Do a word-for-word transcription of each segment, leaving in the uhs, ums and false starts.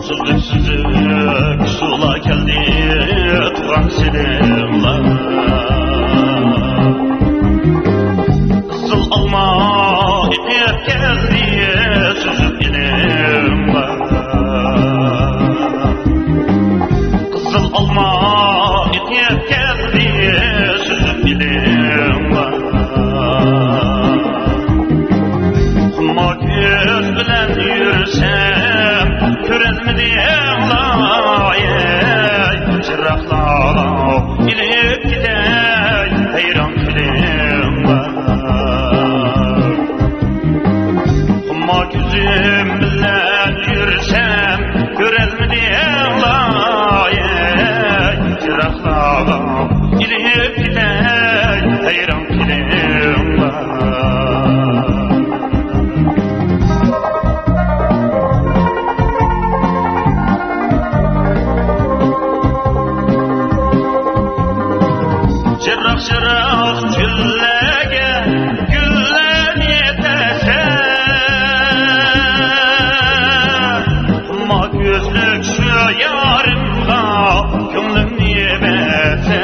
سۈزۈك سۈزۈك سۇلار كەلدى تۇغان سېلىڭلار. قىزىل ئالما ئېقىپ كەلدى سۈزۈك ئېلىڭلار. قىزىل ئالما ئېقىپ كەلدى سۈزۈك ئېلىڭلار. خۇمار كۆز بىلەن يۈرسەم، كۆرەلمىدىڭلار، ئەي، چىراغلار ئېلىپ كېتەي، ھەيران قېلىڭلار. خۇمار كۆزۈم بىلەن يۈرسەم، كۆرەلمىدىڭلار، ئەي، چىراغلار ئېلىپ كېتەي، ھەيران قېلىڭلار. جىراق جىراق چۆللەرگە گۈللەرنى تەسسە، ئەمما كۆزلۈك شۇ يارىمغا كۆڭلۈمنى بەرسە.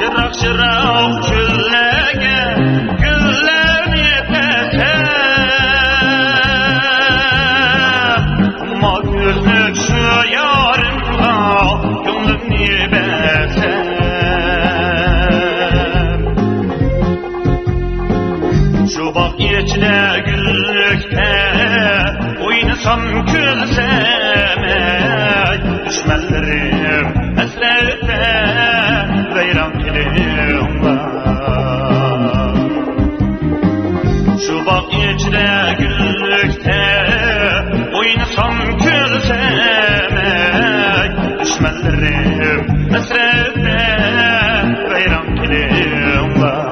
يىراق-يىراق چۆللەرگە گۈللەرنى تەسسە، ئەمما كۆزلۈك شۇ يارىمغا كۆڭلۈمنى بەرسە. شۇ باغ ئىچىدە گۈللۈكتە ئوينىسام، كۈلسەم، ئەي، دۈشمەنلىرىم ھەسرەتتە ۋەيران قىلىڭلار. شۇ باغ ئىچىدە گۈللۈكتە ئوينىسام، كۈلسەم، ئەي، دۈشمەنلىرىم ھەسرەتتە ۋەيران قىلىڭلار.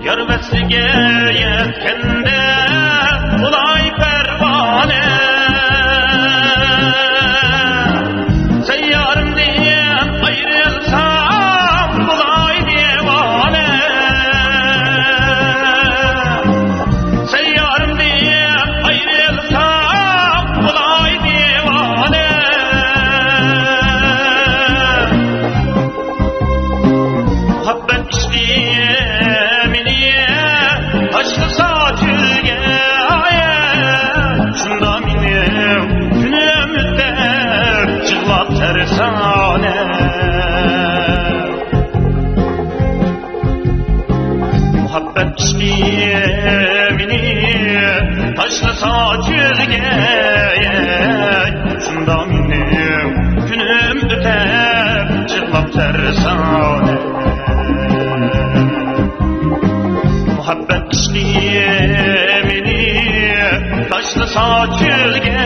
يار ۋەسلىگە يەتكەندە بولاي پەرۋانە، سەن يارىمدىن ئايرىلسام بولاي دىۋانە. سەن يارىمدىن ئايرىلسام بولاي دىۋانە. مۇھەببەت ئىشقى مېنى تاشلىسا چۆلگە، شۇندا مېنىڭ كۈنۈم ئۆتەر يىغلاپ سەرسانە. مۇھەببەت ئىشقى مېنى تاشلىسا چۆلگە، شۇندا مېنىڭ كۈنۈم ئۆتەر يىغلاپ سەرسانە. مۇھەببەت ئىشقى مېنى تاشلىسا چۆلگە،